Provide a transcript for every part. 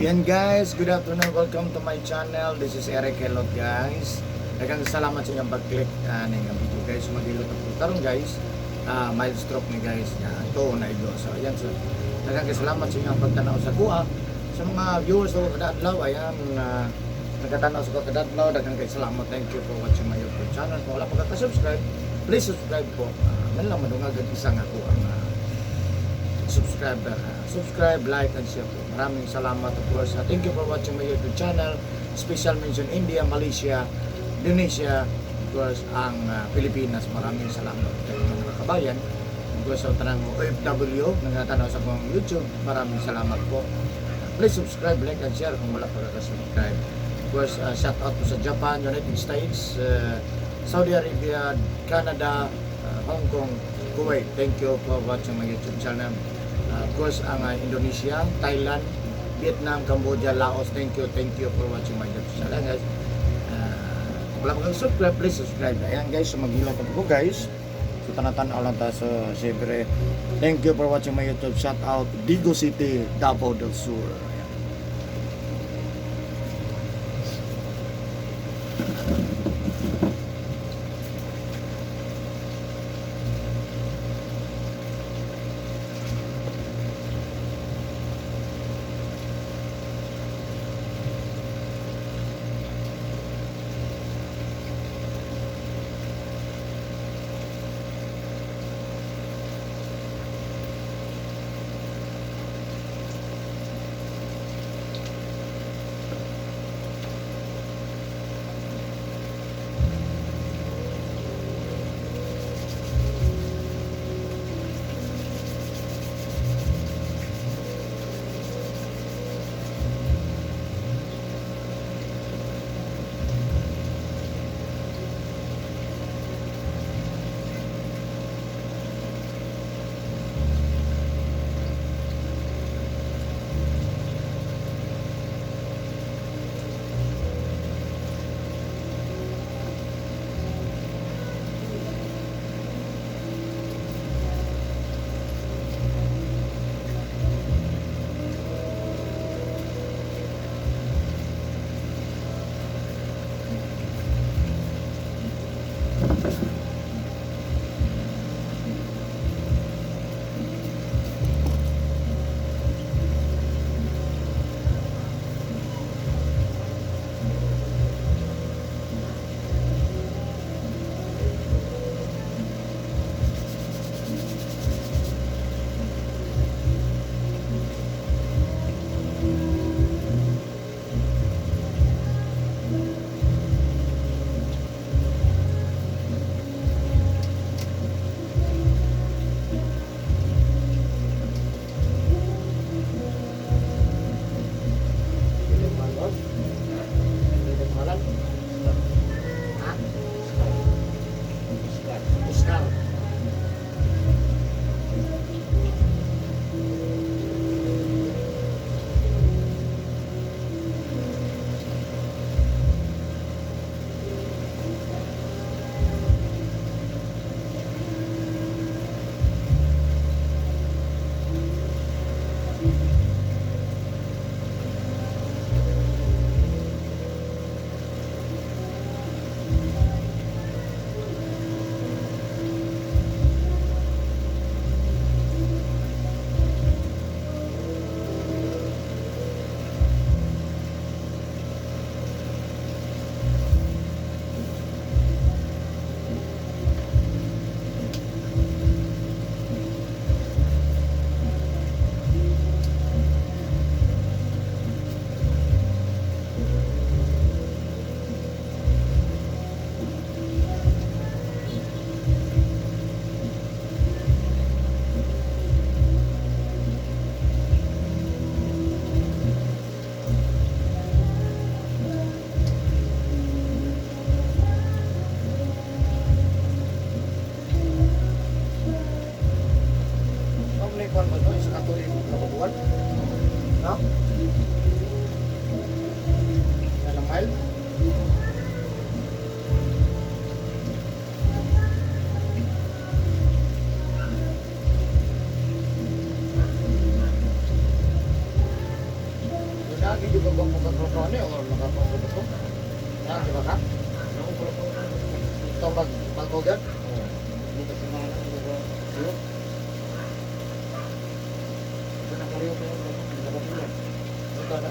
Yan guys, good afternoon. Welcome to my channel. This is Eric Helot, guys. Daghang salamat sa inyong pag-click ning video, guys. Maghilot ako karon, guys. Mild stroke ni, guys. Ito na igo. So ayan, so daghang salamat sa inyong pagtanaw sa kuha. Sa mga viewers ko kada adlaw, ayan, nagtanaw sa ko kada adlaw, daghang kay salamat. Thank you for watching my YouTube channel. Kung wala pa ka subscribe, please subscribe po. Man lang madungag isa nga ko ang subscriber. Subscribe, like, and share po. Maraming salamat, of course. Thank you for watching my YouTube channel. Special mention India, Malaysia, Indonesia, of course, ang Pilipinas. Maraming salamat kay mga kabayan. Of course, sa tanang OFW, nangatanaw sa akong YouTube. Maraming salamat po. Please subscribe, like, and share kung wala pa ka-subscribe. Of course, shout out po sa Japan, United States, Saudi Arabia, Canada, Hong Kong, Kuwait. Thank you for watching my YouTube channel. Of course, ang Indonesia, Thailand, Vietnam, Cambodia, Laos. Thank you for watching my YouTube channel, guys. Kung wala pa subscribe, please subscribe. Ayan guys, so maghilot ako, guys. So tanatan lang ta. So siyempre, thank you for watching my YouTube. Shout out Digos City, Davao del Sur. Ayan. Pwede malos? Pwede malan? Ha? Oscar. Oscar. Lagi juga ba kung kaklokone o makapagod ko? Lagi ba ka? Ito pag bago? Oo. Hindi kasi mga ano, pero yun. Ito na pareho pa yun, ano, Ito na?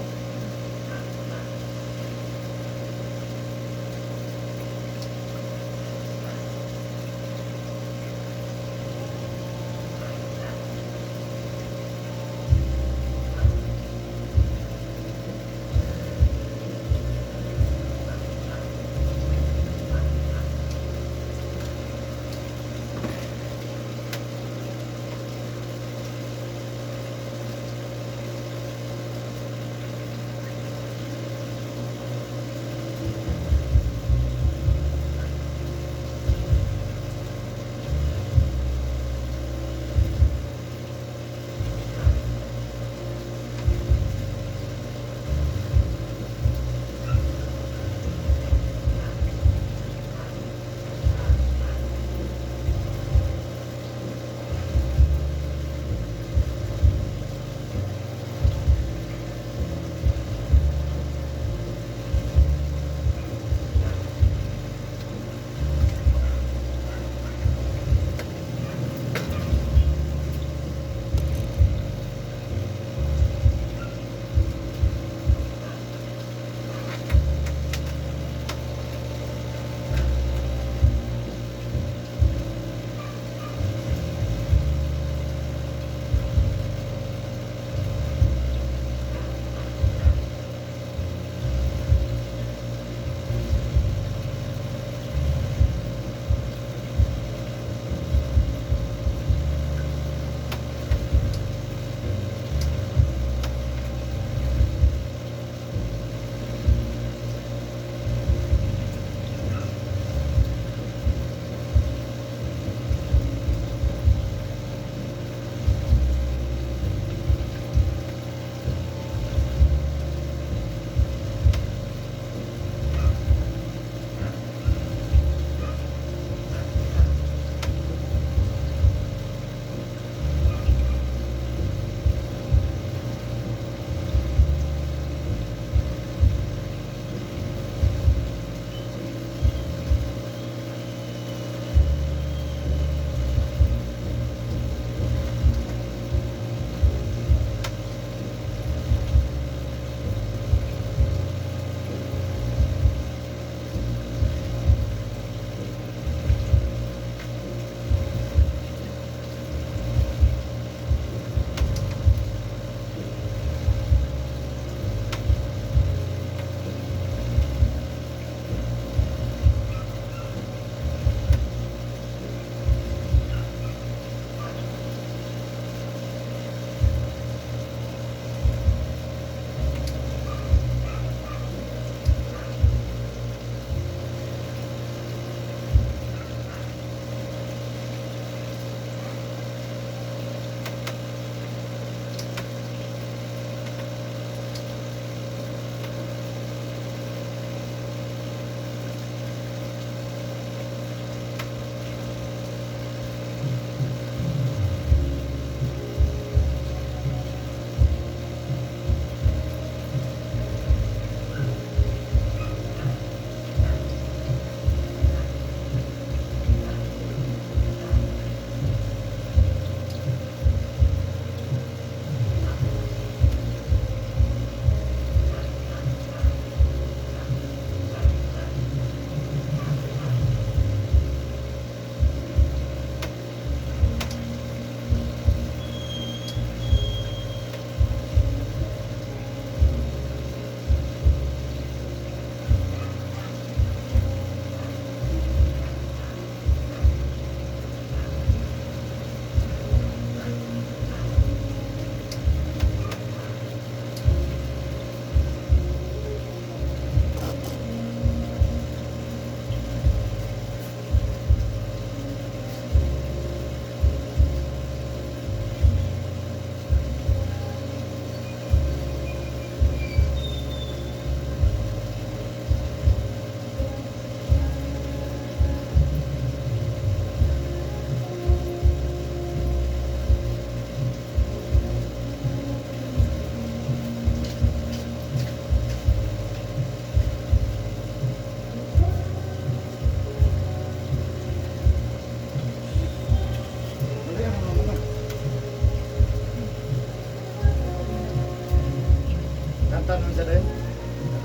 Tantan sa din.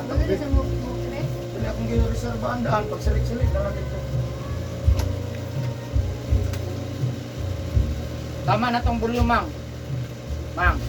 Wala na sa mo mo Chris. Wala akong gireserbahan daan pag salik-salik na lang dito. Tama na tong volume, Mang. Mang.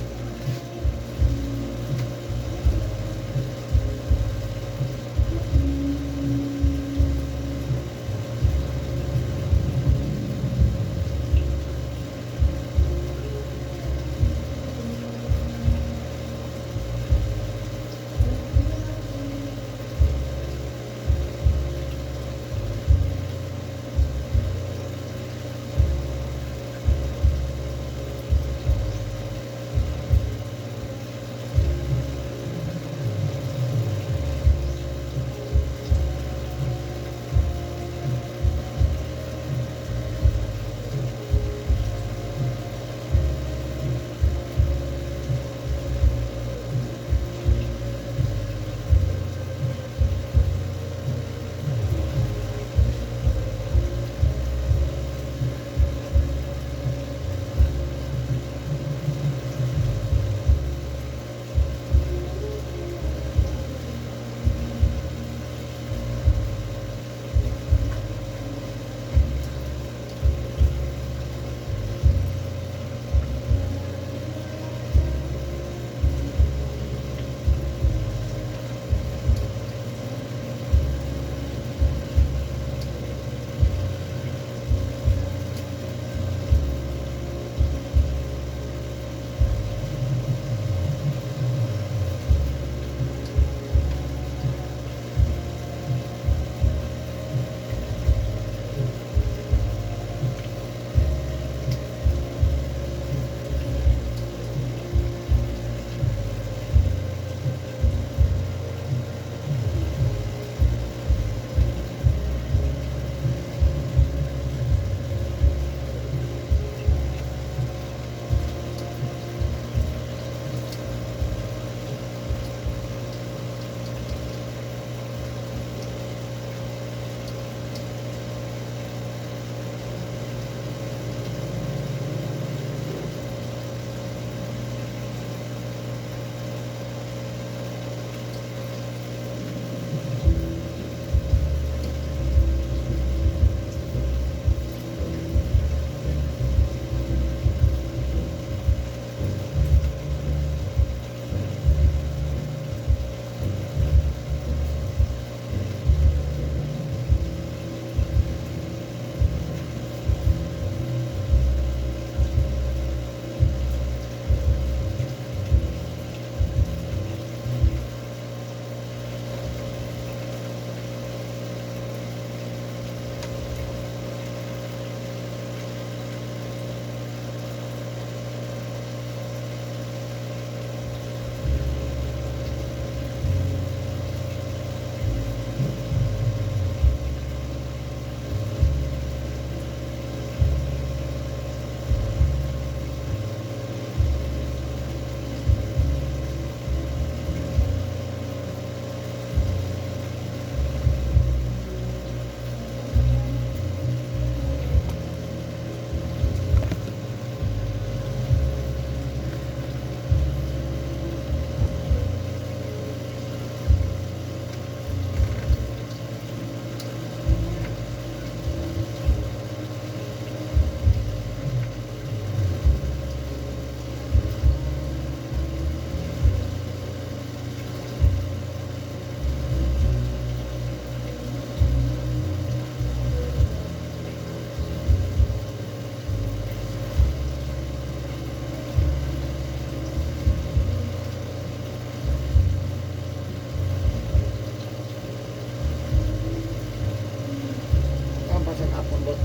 Ang pasag hapon, bot.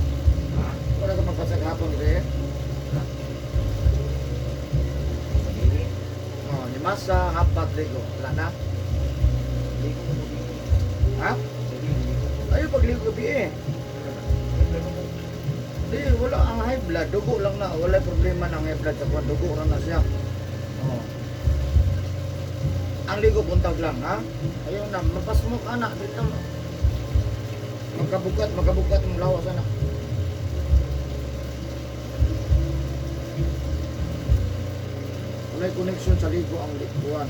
Ha? Wala ka magpasag hapon, dire. Sabihin. Oh, ni Masa, hapat, ligo. Wala na. Ligo ko gabi. Ha? Sabihin, ligo ko. Ayaw pagligo gabi eh. Di, wala ang high blood. Dugo lang na. Wala problema ng high blood sa kwan. Dugo lang na siya. Oh. Ang ligo buntag lang, ha? Ayaw na. Mapasmok, anak. Dito. Magkabukat, magkabukat ang lawas, anak. Wala connection sa ligo ang likuan.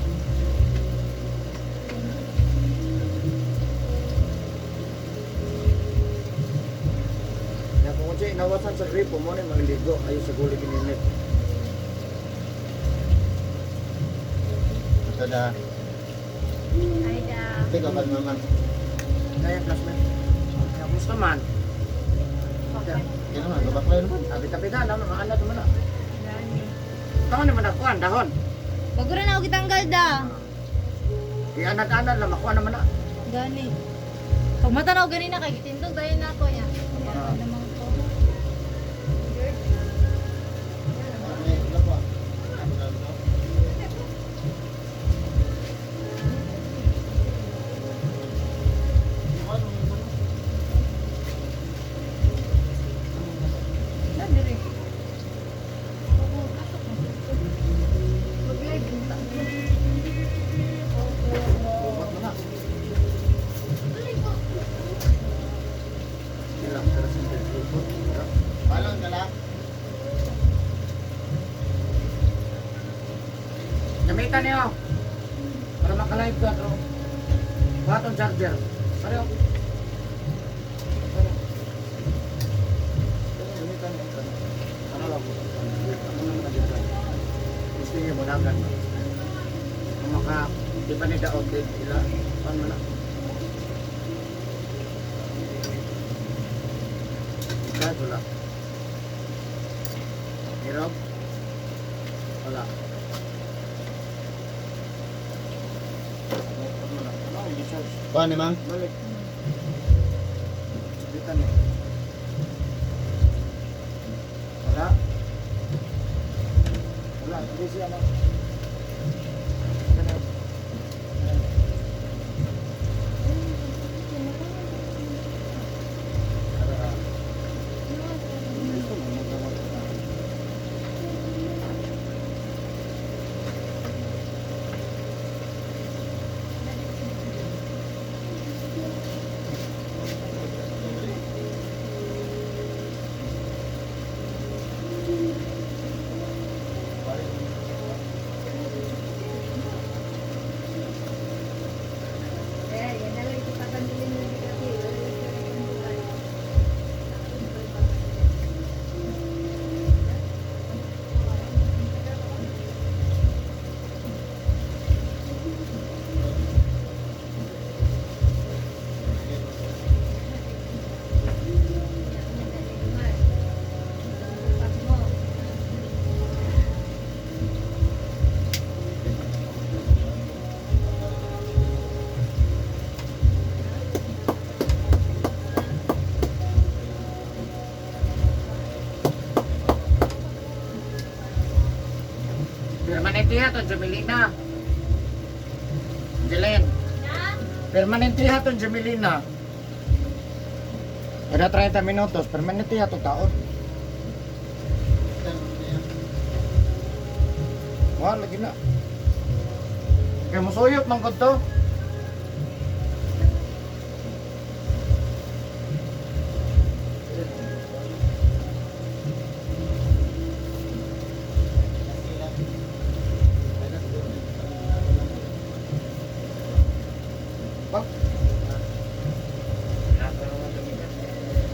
Gikan sa gripo mo ni magligo ayo sa guli kininit. Ito na. Ay da. Ikaw ba mama? Kaya classmate. Kaya kumusta man? Kaya naman, babaklay naman. Abi-tabi na, mga anak naman na. Gani. Tama naman ako, ang dahon. Bago na ako gitanggal da. Ianad-anad lang, makuha naman na. Gani. Pagmata na ako ganina kay gitindog dayon na ako ya. Ya naman ko. Wala pa. Na dire. Mag-live unta. Bubat mo na. Ilang pero sa lupot. Balon ka lang. Gamitan niyo. Para makalive ka, bro. Batong charger. Pareho. Pareho. Gamitan niyo. Ano lang? Ano naman ang dito? Gusto niyo munagan ba? Kung maka, di pa ni daot, di ila, paano mo na? Kahit wala. Hirap? Wala. Ano, hindi charge. Kuha ni Mang? Balik. Sabitan eh. Wala. Wala. Hindi siya ano. Ano? Eh, yan na lang ipapatanggalin mo yung gabi. Wala lang siya ng buhay. Permanente haton Jamelina. Jelen. Permanente haton Jamelina. Kada 30 minutos, permanente haton taon. Wala lagi na. Kaya musuyot man gud to. Bak.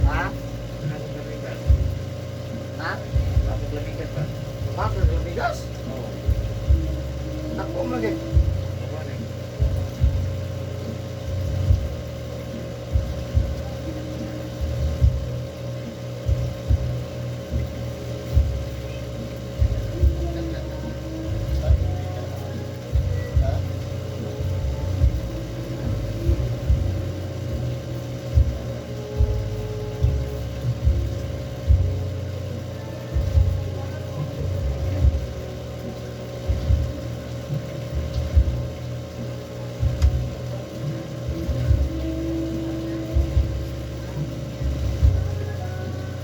Ha? Ha? Bakit lumigas? Oo. Naku, lagi.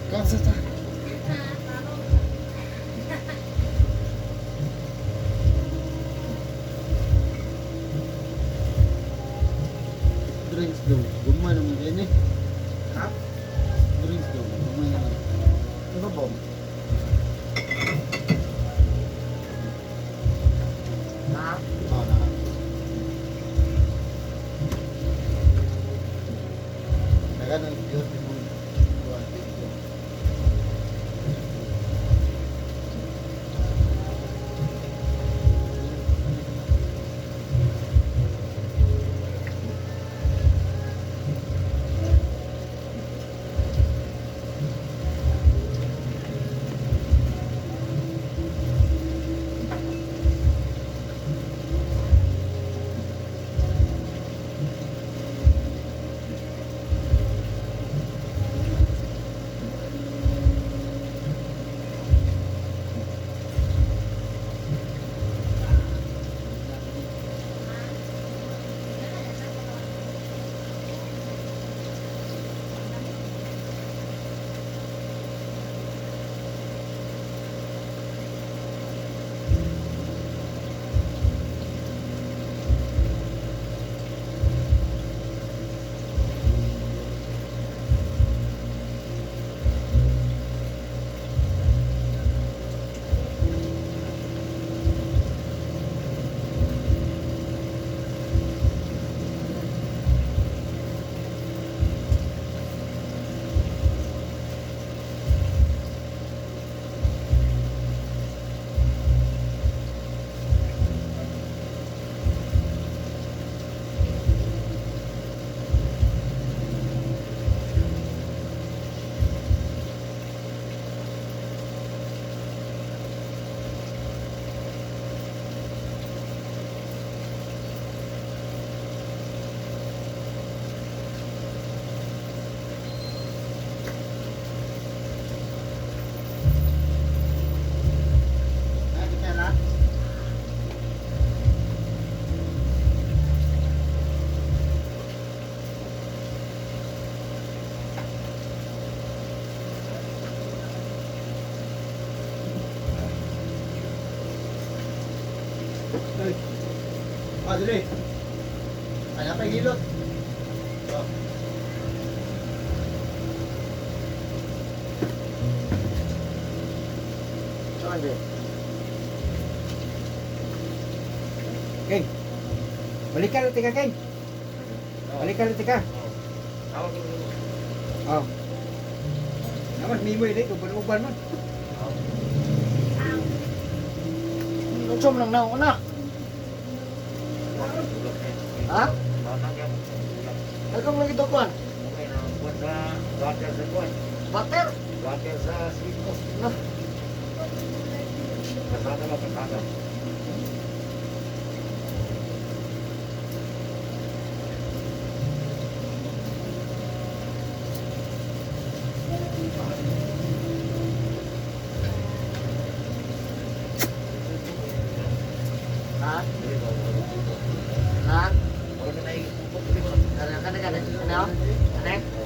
Kansa ta. Drinks daw. Gumay naman din eh. Ha? Drinks daw. Gumay naman. Ano ba? Ha? Oo na. Dagan ang beautiful. Ano pa hilot? Oh. Saan di? King. Balikan na tika, King. Balikan na tika. Tawag ko mo. Oh. Naman mimoy dai uban-uban man. Unsa man lang naong anak? Ha? Nagkang lagi to kuan? Okay na kuan sa water sa kuan. Butter? Water sa sweet ko. Na. Kasada ba kasada? Ha? Ha? Kana kana kana. Ano? Ano?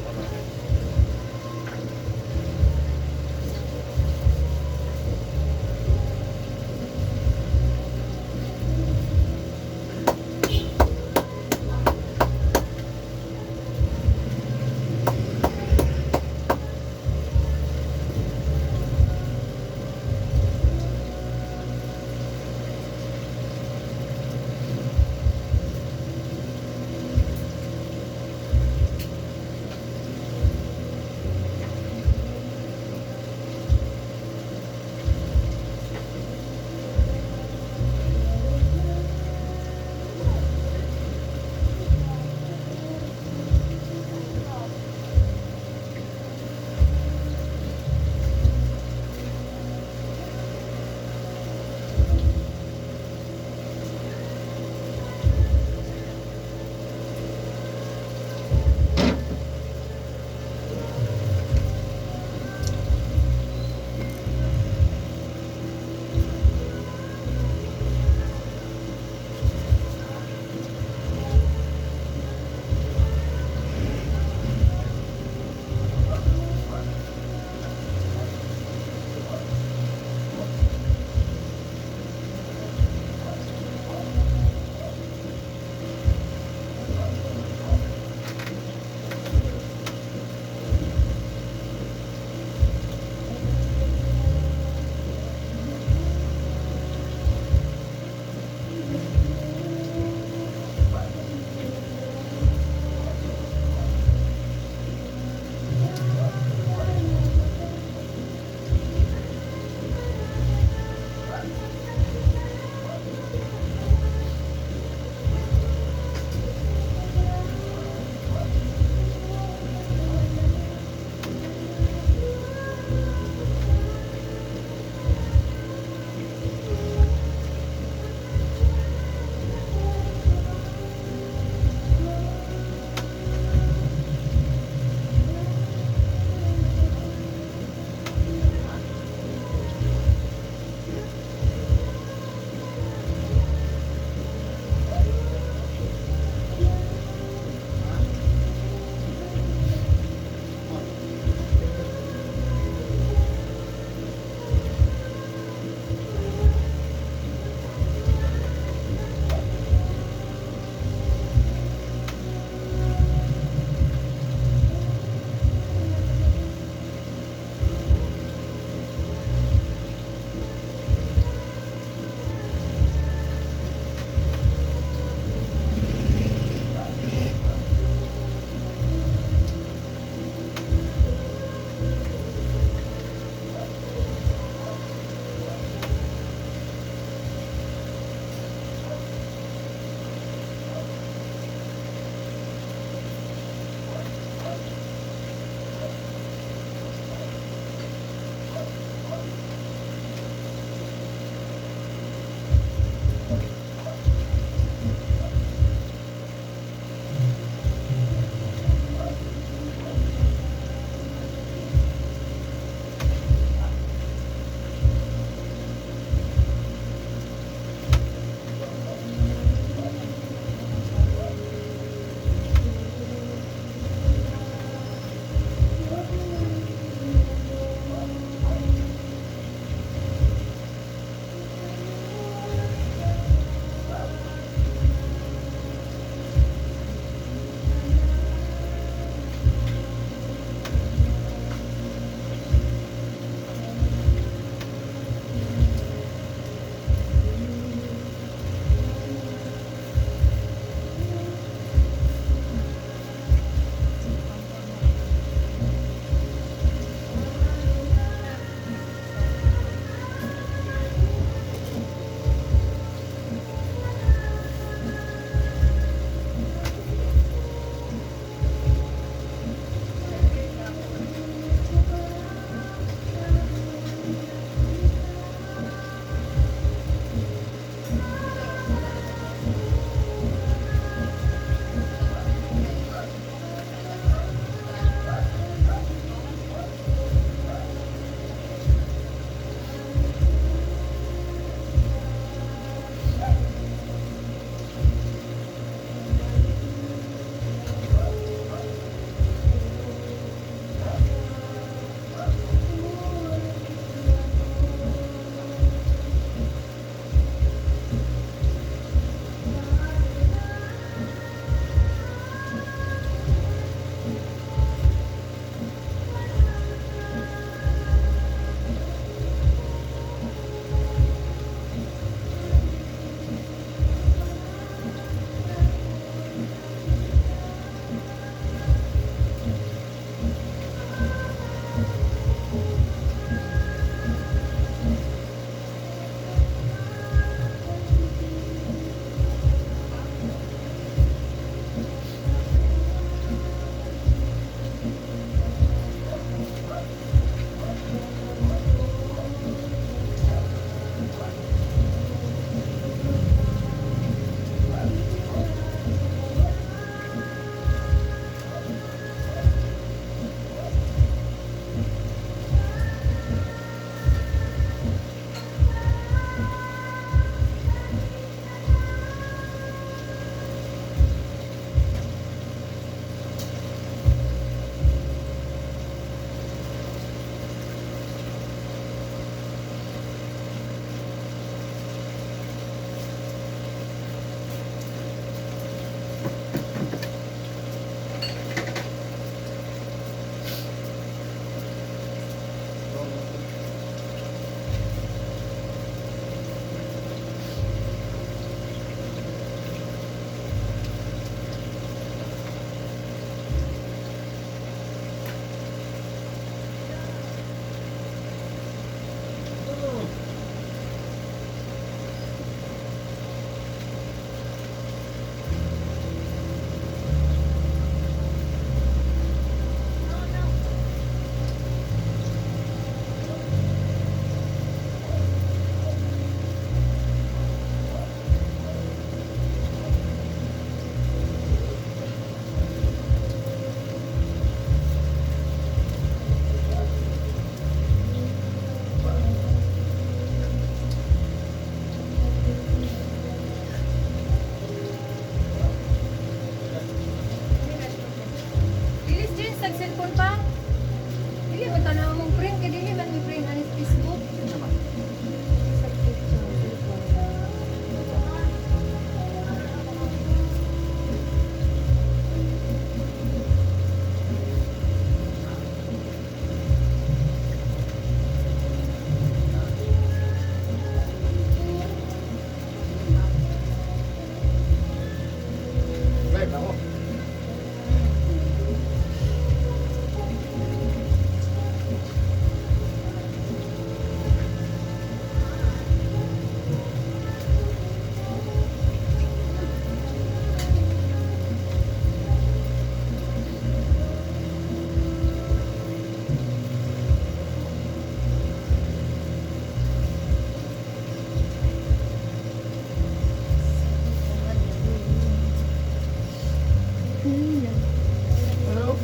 Hello?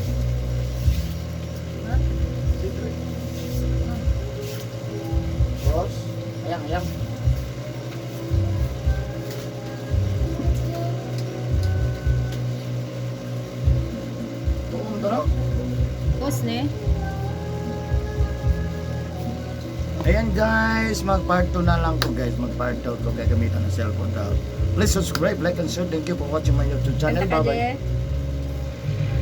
Ha? C3. Boss, ayang, ayang. Tuong to, no? Boss ne? Ayan guys, mag part 2 na lang ko guys. Mag part 2 ko gagamitan ng cellphone daw. Please subscribe, like and share. Thank you for watching my YouTube channel. Kanta ka, Bye bye. Je.